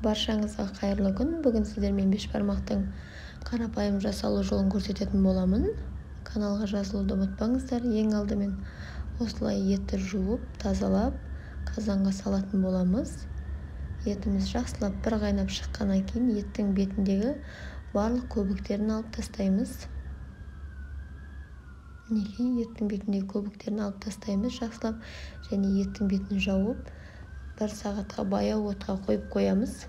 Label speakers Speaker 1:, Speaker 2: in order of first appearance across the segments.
Speaker 1: Баршаңызға қайырлы күн. Бүгін сіздермен бешбармақтың қарапайым жасалу жолын көрсететін боламын. Каналға жазылуды ұмытпаңыздар. Ең алдымен осылай етті жуып, тазалап, қазанға салатын боламыз. Етіміз жақсылап бір қайнап шыққаннан кейін еттің бетіндегі барлық көбіктерін алып тастаймыз. Мінекей, еттің бетіндегі көбіктерін алып тастаймыз жақсылап және еттің бетін жауып, бір сағатқа баяу отқа қойып қоямыз.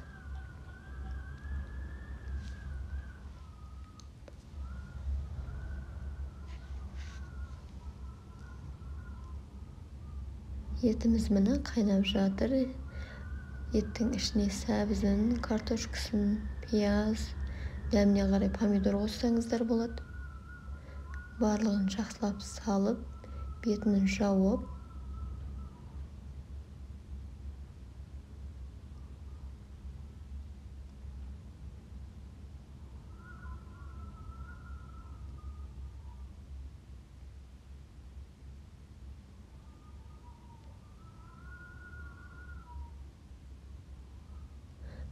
Speaker 1: Етіміз міне қайнап жатыр. Еттің ішіне сәбізін, картошкасын, пияз, дәміне қарай помидор қоссаңыздар болады. Барлығын жақсылап салып, бетін жауып,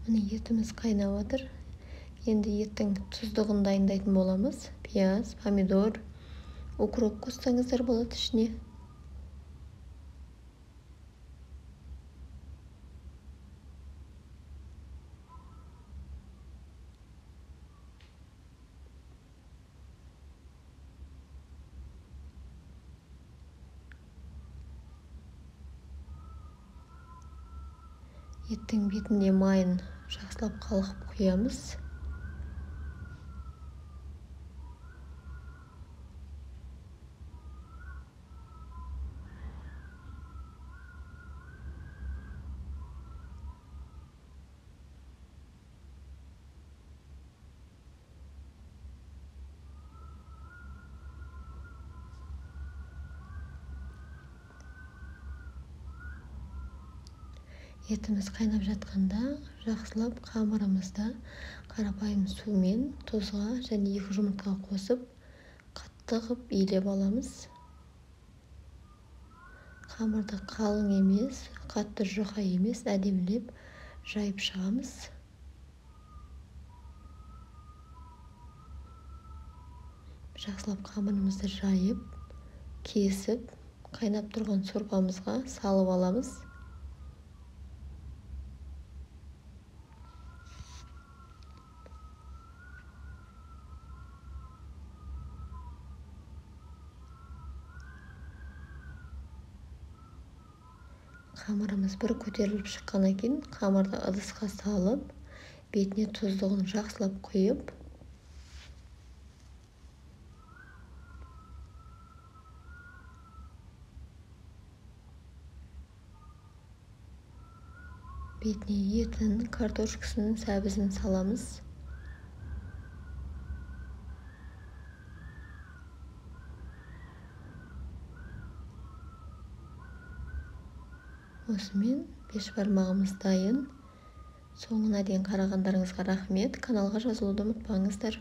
Speaker 1: міне етіміз қайнап жатыр. Енді еттің тұздығын дайындайтын боламыз. Пияз, помидор, укроп қоссаңыздар болады ішіне. Еттің бетінде майын жақсылап қалқып құямыз. Етіміз қайнап жатқанда жақсылап қамырымызды қарапайым сумен, тұзға және 2 жұмыртқа қосып, қатты қып илеп аламыз. Қамырды қалың емес, қатты жұқа емес, әдемілеп жайып шығамыз. Жақсылап қамырымызды жайып, кесіп, қайнап тұрған сорпамызға салып аламыз. Қамырымыз бір көтеріліп шыққаннан кейін қамырды ыдысқа салып, бетіне тұздығын жақсылап құйып, бетіне етін, картошкасын, сәбізін саламыз. Осымен бешбармағымыз дайын. Соңына дейін қарағандарыңызға рахмет. Каналға жазылуды ұмытпаңыздар.